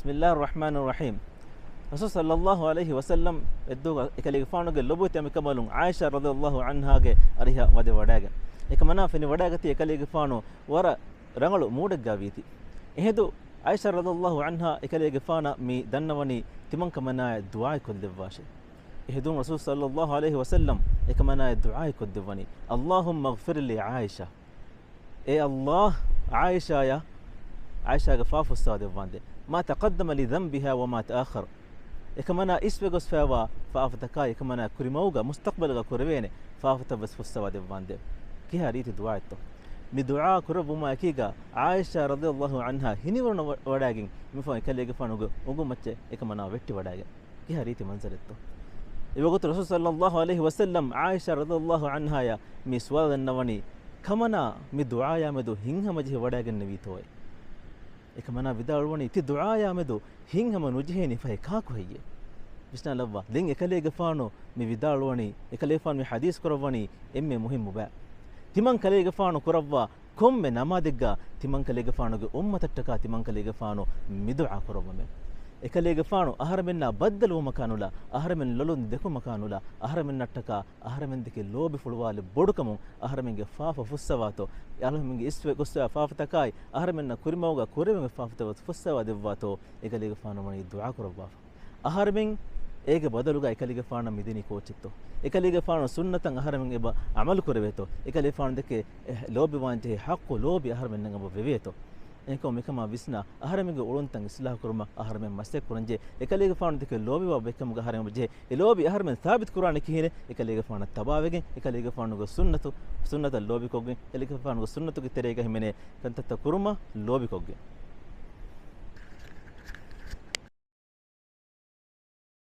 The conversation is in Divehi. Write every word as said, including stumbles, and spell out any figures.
بسم الله الرحمن الرحيم. ރަސޫލު ޞައްލައްލާހު ޢަލައިހި ވަސައްލަމް އެއްދުވަހަކު އެކަލޭގެފާނުގެ ލޮބުވެތި އަނބިކަނބަލުން ޢާއިޝާ ރަޟިޔައްލާހު ޢަންހާގެ އަރިހަށް ވަދެ ވަޑައިގެން، އެކަމަނާ ފެނި ވަޑައިގަތީ އެކަލޭގެފާނު ވަރަށް ރަނގަޅު މޫޑެއްގަ ވީތީ. އެހިނދު ޢާއިޝާ ރަޟިޔައްލާހު ޢަންހާ އެކަލޭގެފާނަށް މި ދަންނަވަނީ ތިމަންކަމަނާއަށް ދުޢާއެއް ކޮށްލެއްވާށޭ. އެހިނދު ރަސޫލު ޞައްލައްލާހު ޢަލައިހި ވަސައްލަމް އެކަމަނާއަށް ދުޢާއެއް ކޮށްދެއްވަނީ، اللهم اغفر لعائشة. އޭ ﷲ، ޢާއިޝާއަށް، ޢާއިޝާގެ ފާފަ ފުއްސަވާ ދެއްވާނދޭ. ما تقدم لذنبها وما تأخر. އެކަމަނާ އިސްވެ ގޮސްފައިވާ ފާފަތަކާއި އެކަމަނާ ކުރިމަގުގަ މުސްތަޤްބަލުގަ ކުރެވޭނެ ފާފަތައްވެސް ފުއްސަވާ ދެއްވާނދޭ. ކިހާ ރީތި ދުޢާއެއްތޯ؟ މި ދުޢާ ކުރެއްވުމާ އެކީގަ ޢާއިޝާ ރަޟިޔައްލާހު ޢަންހާ ހިނިވަރުނަ ވަ-، ވަޑައިގެން މިފަހުން އެކަލޭގެފާނުގެ އުނގުމައްޗެއް އެކަމަނާ ވެއްޓި ވަޑައިގެން. ކިހާ ރީތި މަންޒަރެއްތޯ؟ އެވަގުތު ރަސޫލު ޞައްލައްލާހު ޢަލައިހި ވަސައްލަމް ޢާއިޝާ ރަޟިޔައްލާހު ޢަންހާއަށް މި ސުވާލު ދަންނަވަނީ، ކަމަނާ މި ދުޢާޔާ މެދު ހިތްހަމަޖެހި ވަޑައިގެންނެވީތޯއޭ؟ އެކަމަނާ ވިދާޅުވަނީ، ތި ދުޢާޔާ މެދު ހިތްހަމަ ނުޖެހޭނީ ފަހެ ކާކު ހެއްޔޭ؟ ވިސްނާލައްވާ. ދެން އެކަލޭގެފާނު މި ވިދާޅުވަނީ، އެކަލޭގެފާނު މި ޙަދީޘް ކުރައްވަނީ އެންމެ މުހިއްމު ބައެއް. ތިމަން ކަލޭގެފާނު ކުރައްވާ ކޮންމެ ނަމާދެއްގަ ތިމަންކަލޭގެފާނުގެ އުއްމަތަށްޓަކާ ތިމަންކަލޭގެފާނު މިދުޢާ ކުރައްވަމޭ. އެކަލޭގެފާނު އަހަރެމެންނާ ބައްދަލުވުމަކާ ނުލާ، އަހަރެމެން ލޮލުން ދެކުމަކާ ނުލާ، އަހަރެމެންނަށްޓަކާ އަހަރެމެންދެކެ ލޯބިފުޅުވާލި ބޮޑުކަމުން އަހަރެމެންގެ ފާފަ ފުއްސަވާތޯ، އަހަރެމެންގެ އިސްވެ ގޮސްވާ ފާފަތަކާއި އަހަރެމެންނަށް ކުރިމަގުގަ ކުރެވެމެ ފާފަތައް ފުއްސަވާ ދެއްވާތޯ، އެކަލޭގެފާނު ވަނީ ދުޢާ ކުރައްވާފަ. އަހަރެމެން އޭގެ ބަދަލުގަ އެކަލޭގެފާނަށް މިދެނީ ކޯޗެއްތޯ؟ އެކަލޭގެފާނު ސުންނަތަށް އަހަރެމެން އެބަ ޢަމަލު ކުރެވޭތޯ؟ އެކަލޭގެފާނު ދެކެ އެ ލޯބިވާން ޖެހޭ ޙައްޤު ލޯބި އަހަރެމެންނަށް އެބަ ވެވޭތޯ؟ އެހެންކަމުން މިކަމާ ވިސްނާ، އަހަރެމެންގެ އުޅުންތައް އިޞްލާޙު ކުރުމަށް އަހަރެމެން މަސައްކަތް ކުރަންޖެހޭ. އެކަލޭގެފާނު ދެކެ ލޯބިވާ ބައެއްކަމުގަ އަހަރެމެން ޖެހޭ. އެ ލޯބި އަހަރެމެން ސާބިތު ކުރާނެ ކިހިނެއް؟ އެކަލޭގެފާނަށް ތަބާވެގެން، އެކަލޭގެފާނުގެ ސުންނަތު، ސުންނަތަށް ލޯބިކޮށްގެން، އެކަލޭގެފާނުގެ ސުންނަތުގެ ތެރޭގަ ހިމެނޭ ކަންތައްތައް ކުރުމަށް ލޯބިކޮށްގެން.